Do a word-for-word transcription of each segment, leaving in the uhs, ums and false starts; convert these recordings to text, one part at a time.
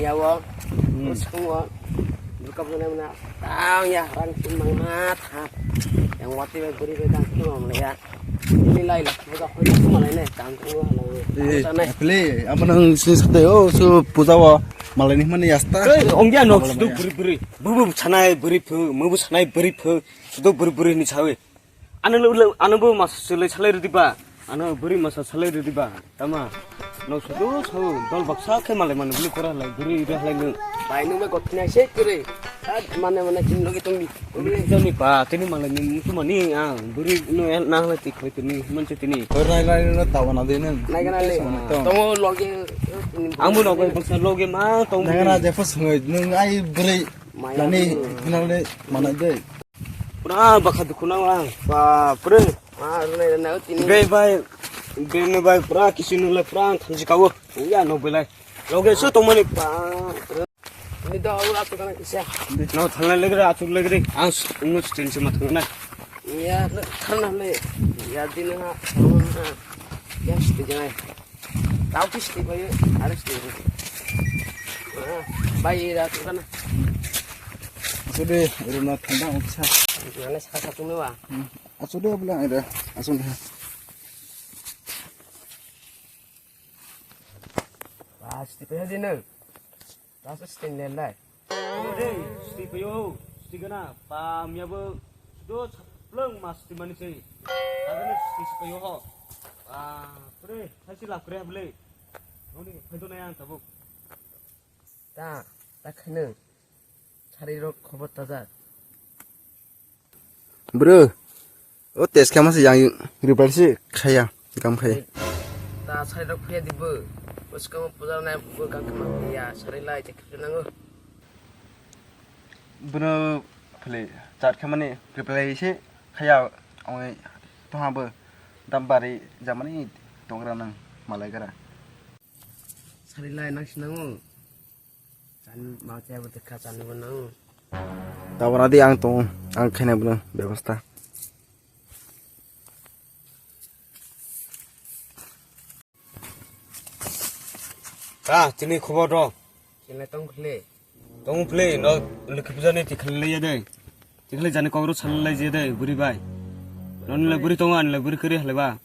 Yawo, hmm, bwskango, bwkha bwskango na, tang ya, rang sin mangma tha. Yang wati bai bwrwi bai tang sin mangma ya. Ini lai lai, buka khoi na suma lai ne, tang ko lai. Eh, tang nai. Apli, apa nang sin sakte, oh, so puja wa, malai ni mana yasta. Eh, ongya nok, malai situ maya. Bwrwi bwrwi. Bubu sanai bwrwi phu, mubu sanai bwrwi phu, situ bwrwi bwrwi ni sawi. Ano lo, lo, ano bo masa salai salai rwdi ba. Ano bwrwi masa salai rwdi ba. Tama. No sudu so dol baksa khe malai mani bwrwi kora halai, bwrwi ira halai no. Bai no me gothni ai se kre. Mane mane kin logi tongdi. Bwrwi jani ba, tini malai ni mutu mani ang bwrwi no el na halai ti khoi tini, manse tini. Koi rai rai no tawa na de nang. Nai gana le. Tong. Tongo logi. Ang bo no koi baksa logi ma tong. Nang na je phos ngoi nang ai bwrwi. Maya nani bwrwi. Hinang le mana de. Pura bakha dukhu nang ang. Bapre. Ah, rwnai rwnai o tini. Be bai. Be no bai pura kisi no le pura ang thansi kawo. Ya no belai. Loge so tongmani pa. Ni do ura to kana kisa. No thangnai legre, atuk legre. Ang s-, ungu stin se ma thangnai. Ya, no, thangna le. Ya, dina ha. Ya, stin janai. Tao kis ti bai, ares ti. Bai, ira tu kana. Asu de, ira na thanda uksa. Nale sa sa tu mewa. Asu de bla ira, asu de. Bas ti pai de no. Bas sting le lai. Dei, sti payo, sti gana, pa miya bo, do pleng mas ti mani sei. Agane sti payo ho. Pa, pre, sai si lap kre hable. Noni, phaito na yang tabuk. Ta, ta khene. Sari rok khobor taja. Bro, o test khe masa yang reply se khaya, kam khaya. Ta sari rok phiya dibo. Bwskango puja nai bo kam khe ma phiya, sari lai che khre nango. Bono phale chat khe mani reply se khaya, ongoi toha bo dam bari jamani tongra nang malai gara. Sari lai nang sinango. Chan ma chaya bo tekha chan bo nang. Tabra di ang tong, ang khaina bono bebosta. Ka, tini khobor rok? Kile tong khle. Tong khle, no, Lokhi puja ni tikhali lai de. Tikhali jani kok rok sal lai je de, buri bai. Non le buri tong, an le buri kari hale ba.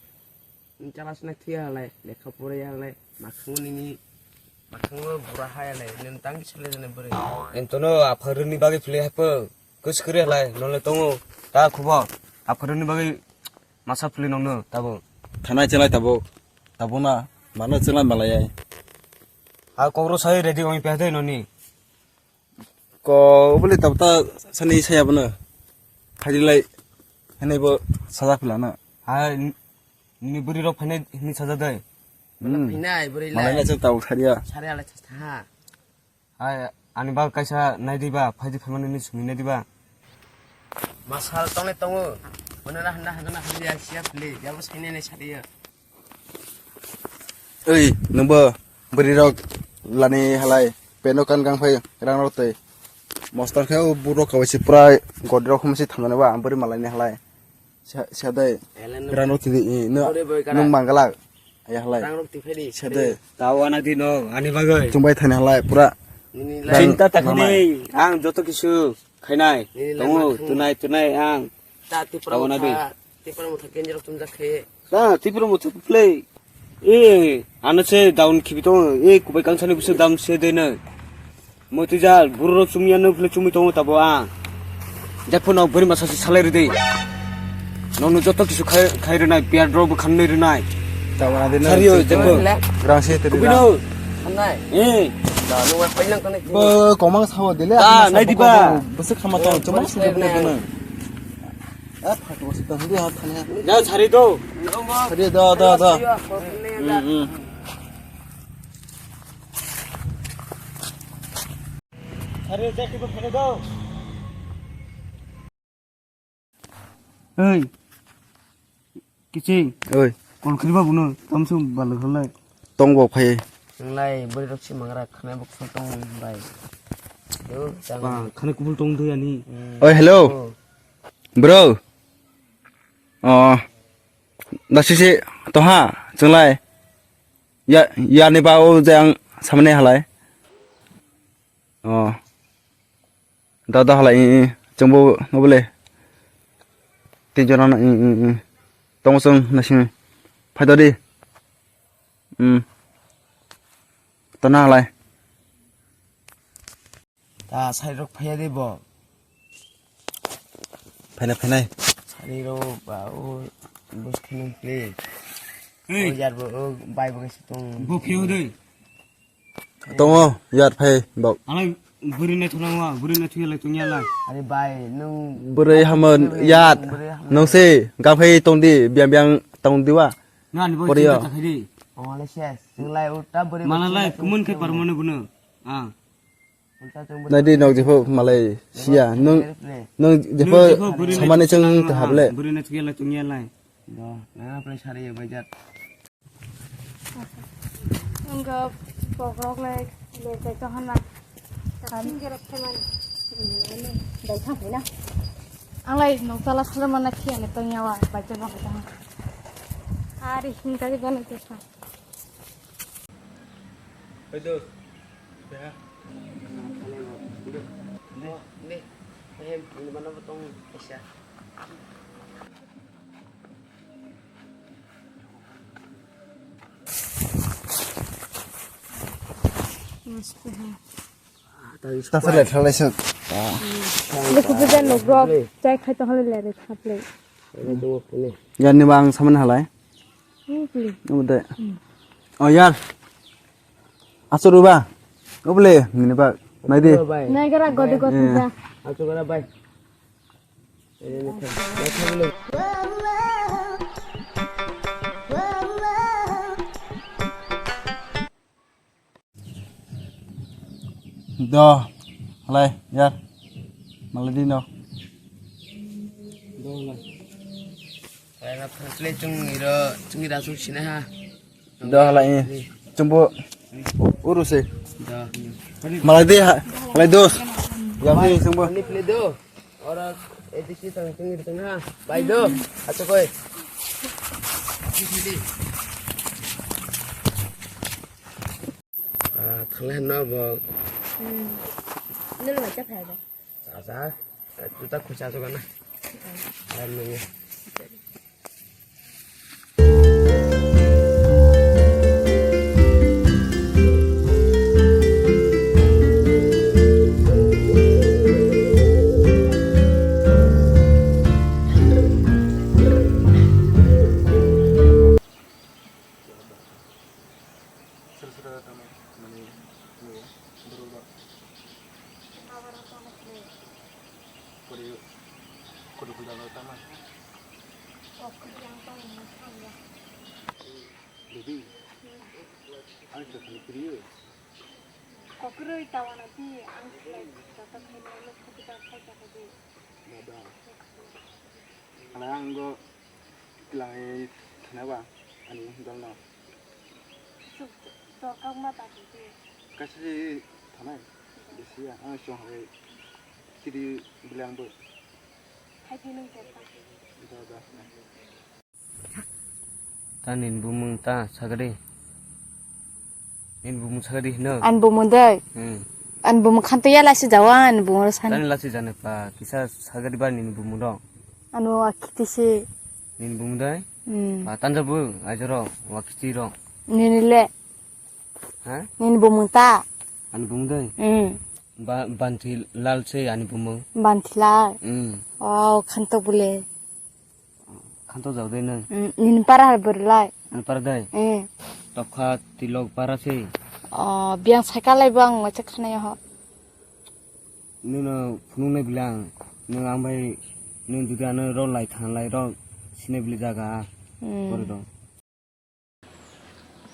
Chala sina thia halai, lekha pore halai, makhango nini, makhango bura hai halai, nini tang sale jane buri. Entono aphang rwni bagwi philai hai po, kwchwk kwrwi halai, nole tongo, ta khubor, aphang rwni bagwi masa philai nongno, tabo. Thanai chalai tabo, tabo na, mano chalai malai ai. Ha kok rok sai ready ong pe de noni. Ko bole tab ta sani saya bono. Phaidi lai. Hene bo saja phila na. Ha ni buri rok phane ni saja dai. Hmm. Phinai buri lai. Malai na chak tab saria. Saria lai chak ha. Ha ani ba kaisa nai di ba, phaidi phamani ni sumi nai di ba. Masal tongnai tongo. Bono na handa handa na handa ya sia phili. Ya bo sainai nai saria. Oi, nungbo bwrwi rok lani halai, peno kan gang phai rang rok tei. Mostor khe o burok kabai se pura godi rok humsi thamnani ba, ang bwrwi malai ni halai. Sa-, sadai. Ele nung rang rok tidi, i, no, bwrwi bwrwi kara. Nung mangalak. Aya halai. Rang rok tiphai di. Sadai. Tao ana di no, ani bagwi. Chumbai thani halai, pura. Nini rang lai. Chinta ta namai. Khani, ang joto kisu khainai. Nini lai tongo, makhang. Tunai, tunai, ang. Ta Tipra tao ana di. Motha, Tipra Motha kenjrok chumjak khe. Ta, Tipra Motha play. E, ano se down khibi tongo. E, kubai kangsani busu dam se de na. Moti ja, buru rok chumya no phile chumui tongo tabo a. Jepho no bwrwi masa se salai rwdi. Nono joto kisu khai, khai rwnai, piyar rok bo khanwi rwnai. Tabo na de na. Sario, se jepho. Rang se te. Kubino. Hanai. E. Da, no wa painang kane. Bo komang sawo dile. Ta, nai di ba. Bwswk khama tong, chumang se de. A phato se tong di ha thani. Da sari do. Sari do do do. Hmm, hmm. Sari jaki bo phane do. Oi. Kiching. Oi. Kol khiriba buno tamsung balwk halai. Tong bo phai. Nglai bwrwi rok si mangra khana bok phol tong bai. Yo, chang. Ba, khana kubul tong dui ani. Hmm. Oi, hello. Oh. Bro. Oh. Nasi si toha, chunglai. Ya, ya ni ba o je ang samani halai. Oh. Da, da, halai, eh, eh. Chwngbo, obole. Tin jona na, eh, eh, eh. Tongmo chwng naising. Phai dodi. Hmm. Tona halai. Ta side rok phaiya de bo. Phainai, phainai. Sari rok ba o bus khenung ple. Hey. O yar bo o bai bo kaisa tong. Bo pheo dei. Tongo, yar phai bok. Alai bwrwi naithok nang wa, bwrwi naithok ya lai tong ya lai. Are bai, nwng bwrwi hamon bwrwi yat, bwrwi hamon. Nwng se, gaphai tong di, biang biang tong di wa. Nani bo Poriyo. Chinta ta khai di. Ong lai ses, chwng lai ulta bwrwi Mana bai lai, chinta kumun khai chwng parmani buno. Ah. Ulta chwng bwrwi Nai di bai nok jepho malai siya, nwng, Play. Nwng jepho Nwng jepho bwrwi samani naithok chwng nang ta wa, hable. Bwrwi naithok ya lai tong ya lai. Do, nana play sari ya bai jat. Wngkha bokrok le lejak tong hwnba. Ang lai nokjala salma na khe ani tong yawa bai jak bang tong. Ari hingka di bana tesa. Hai dos. Ya. Ni, ni, hem, ni mana potong esa. Tasa le thalai se. Luku puja nok rok chai khai to hole le re khaple. Yan ni bang saman halai. Hopefully. Omo de. Oh yar. Asuru ba. Obole nini ba. Nai di. Nai gara godi godi Eh. Ja. Asuru gara bai. Do, halai, yar. Malai di no. Do, halai. Halai na, play chung iro, chung ira chung sini ha. Do, halai, eh. Chumbo. Uru se. Do. Malai di, ha-, halai dos. Yar di, chumbo. Ani play do. Ora A D C tang tengir tengha. Bai do. Ato koi. Ah, thangle no bo. Hmm. Nulu baca phai ba. Sa sa. Tuta khusa to kana. Alam nanya. Kori, kori kujang lo tama. Oh, kujang tong ini tong ya. Baby, ang sa kali kiri. Kokroi tawana di ang slai jata khaina lo khuti ta khai ta di. Mada. Ana ang go kilangi thana ba ani dol no. Suk, suk kak ma ta di. Kasi thanai. Bisi ya, ang song hai. Kiri bilang bo. Hai di nung jata. Da, da. Ta nini bumung ta sagadi. Nini bumung sagadi hino. Ani bumung doi. Hmm. Ani bumung khanto ya lasi jawa ani bumung ro sani. Tani lasi jane pa kisa sagadi ba nini bumung ro. Anu akiti si. Nini bumung doi. Hmm. Pa tanja bu ajoro wakiti ro. Nini le. Ha? Nini bumung ta. Ani bumung doi. Hmm. Ba banti lal se ani bumung. Banti lal. Hmm. Oh khanto bule. Khanto jao dei nang. Mm, nini para hai bwrwlai. Ani para dai? Eh. Tokha tilok para se. Oh, biang cycle lai bang wacha khana ho. Nino phunung nai bilang. Nung ang bai nung judi ano ro lai thang lai ro sine bili jaga. Hmm. Kori dong.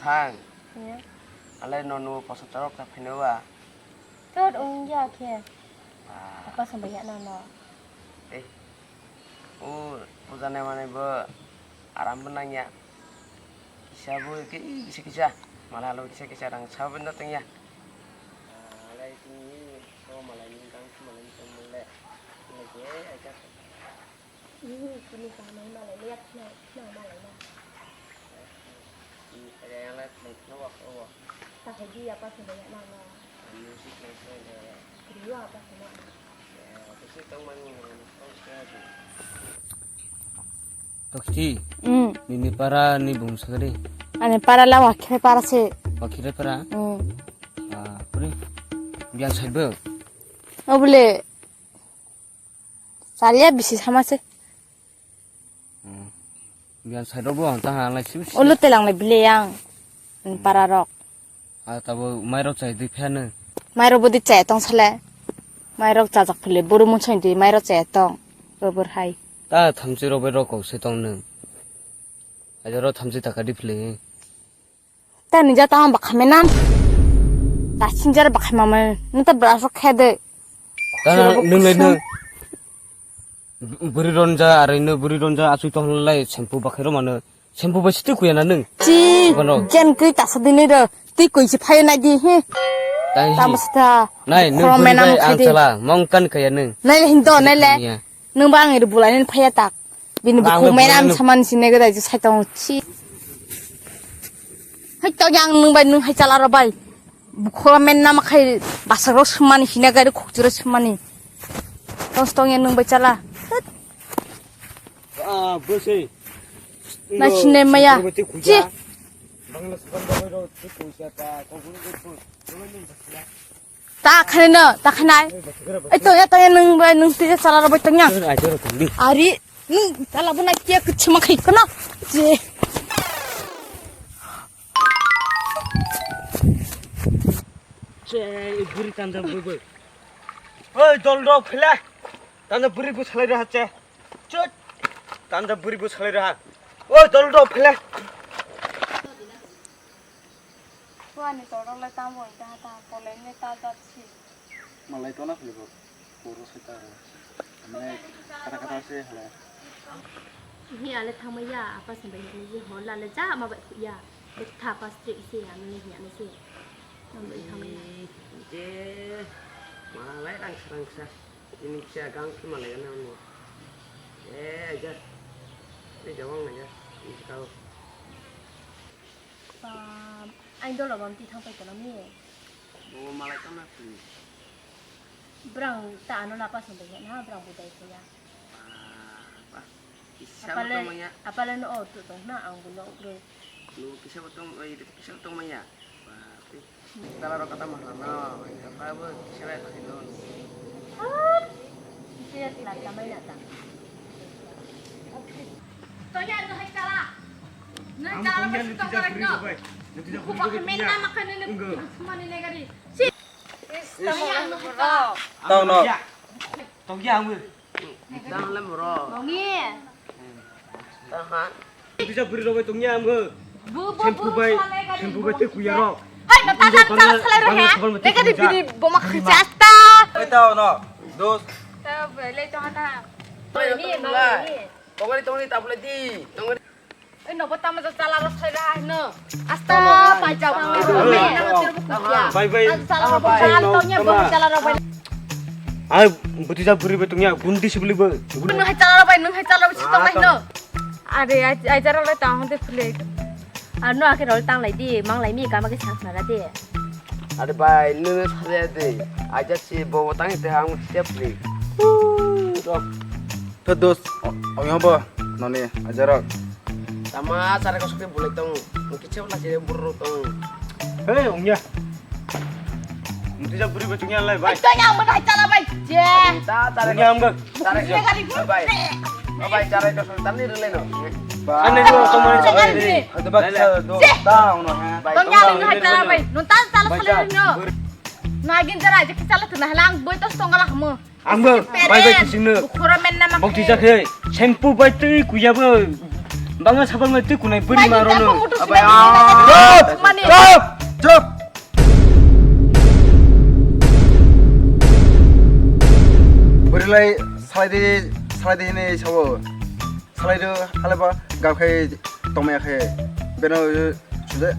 Thang. Ya. Alai no nu poso torok ta phino ba. Tot ong ya khe. Ah. Apa sampai ya no no. Eh. O puja ne mane bo aram bo nang ya. Kisa bo ke kisa kisa. Mala lo kisa kisa rang sa bo no teng ya. Alai tini so malai ni kang malai ni tong le. Lagi ai ka. Ih, kini kaham malai liya khna, khna malai na. Ih, kaya yang lai khna wak wak. Ta hai di apa sudah ya na na. Tokti, mm, nini para ni bung sagadi. Ani para la Wakhirai para se. Wakhirai para? Mm. Ah, puri. Biang saibo. Obule. Salia bisi sama se. Hmm. Biang side rok bo ang tang ang lai sibisi. Ulo telang lai bile yang. Hmm. Para rok. Ah, tabo mairok chai di phano. Mairok bodi chai tong sale. Mairok chajak phile buru munsoi di mairok chai tong. Gobor hai. Ta thamchi rok bai rok kok se tong nung. Aja ro thamchi taka di phile. Ta ni jata ang bakhame nan. Ta sinjar bakhama me. Nta brush rok khe de. Ta nung lai nung. Buri ronja, arino buri ronja, asui tong lai shampoo bakhai ro mano. Shampoo bai siti kuya na nung. Chi, bono. Jen kui ta sa dini ro. Ti kui si phai na di he. Ta hi. Ta masta. Nai, nung buri bai ang chala, mong kan kaya nung. Nai le hindo, nai le. Nung ba ang ri bulai nin phaya tak. Bini bukhuk menam saman sine gada je sai tong chi. Hai to yang nung bai nung hai chala ro bai. Bukhuk menam khai basaro sumani sine gari khukchiro sumani. Tong tong yang nung bai chala. Ah, bose. Na sine maya. Chi. Ta khanai no, ta khanai. Ai to ya, to ya, nung bai, nung tija chala bai tong ya. Ari, nung chala bo na kia kuchima khai kono. Je. Che, buri tanda bui bui. Oi, dol dol phela. Tanda buri bu salai raha che. Chut. Tanda buri bu salai raha. Oi, dol dol phela. Wani torok le tamo ita hata koleng le ta jat si. Malai tona philibo puro sita ro. Mane kata kata se hala. Hi ale thangma ya apa sampai ni ji hol ale ja ma bai ya. Tha pas tre ise ya mane hi ane se. Nam bai thangma ya. Je malai rang rang sa. Ini kisa gang ki malai na ni. Eh aja. Ni jawang aja. Ini kau. Ba, ai dolo bam ti thang pai kono mi. Bo malai tong na phi. Brang ta ano lapa song bai na, brang budai kaya. Ba, ba. Kisa bo tong maya. Apale no o tu tong na, ang bo no bro. Lu kisa bo tong, oi, kisa bo tong maya. Ba, pi. Tala ro kata mahra no, apa bo kisa bai thai don. Kisa ya tilai tamai na ta. Tongya no hai chala. Nang chala ba sito karak no. Kuba kami nama kan ini. Mani negari. Si. Tongya no hai chala. Tong no. Tongya ang. Tang le moro. Bongi. Tang ha. Tisa buri robai tongya ang. Bu bu bu. Shampoo bai, shampoo bai te kuya ro. Hai na ta ta ta salai ro he. Lega di bini boma khasi asta. Oi tao no. Dos. Ta bai le to hata. Bai ni ma ni. Tongari tongari ta bole di. Tongari. Oi no bota ma chala ro sai ra no. Asta pai ja. Bai bai. Chala ro bai. Ai buti ja buri bai tongya gundi sibli bo. Nung hai chala ro bai nung hai chala ro si tong no. Are ai ai jara le ta honde phule. Ar no ake rol tang lai di, mang lai mi kama ke sang sara de. Are bai, nung sare de. Aja si bo tang te ang step ni. Rok. To dos, ong yo bo, noni aja rok. Tama sare ko sukri bulai tong. Kiche bla je buru tong. Hey, ong ya. Nung tisa buri bai tongya lai bai. Tong ya mo dai chala bai. Je. Ta ta re. Tong ya mo. Tare. Bai. Bai tare ko tani rele no. Ani no to mane chala ni. Ado ba kisa do ta uno ha. Bai. Tong ya ni hai chala bai. No ta chala sale no. Nagin jara je chala tu na lang boi to tong la mo. Ang bo bai bai kising no. Bukhura men nama. Bok tisa khe. Shampoo bai twi kuya bo. Banga sabang twi kunai buri maro no. Bai. Stop. Stop. Bwrwilai salai di, salai di hinwi sabo. Salai do, halaiba gam khai tongmaya khai. Beno sude,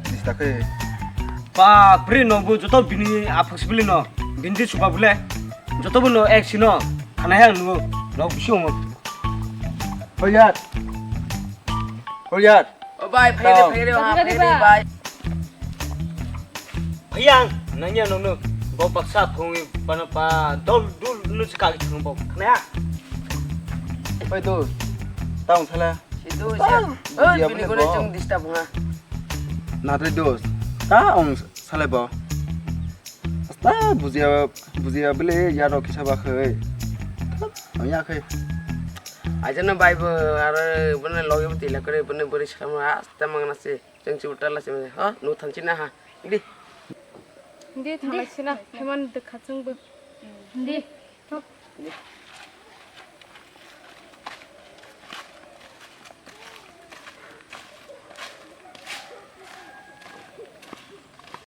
dista khai. Bapre, no bo joto bini aphak sibili no. Bini di suba bole. Joto bo no ek sino. Khana yang no. No bisi omo. Hoyat. Hoyat. O bai, phai re, phai re, phai re, bai. Hayang, nangya nungno. Bo baksa phungwi pano pa dol dul nu chika thung bo. Khna. Oi dos, taung sala. Sidu Ah, siya. Oh, bujiya bini bole gune bo. Chung disturb nga. Natai dos. Taung sala bo. Asta bujiya bujiya bole ya ro kisa ba khai. Ang ya khai. Aja na bai bo aro bone loge bo tila kore bone bori sama asta mangna se. Chung chi utar la se. Ha, nu thanchi na ha. Di. Di thanglai sina. Heman dekha chung bo. Di.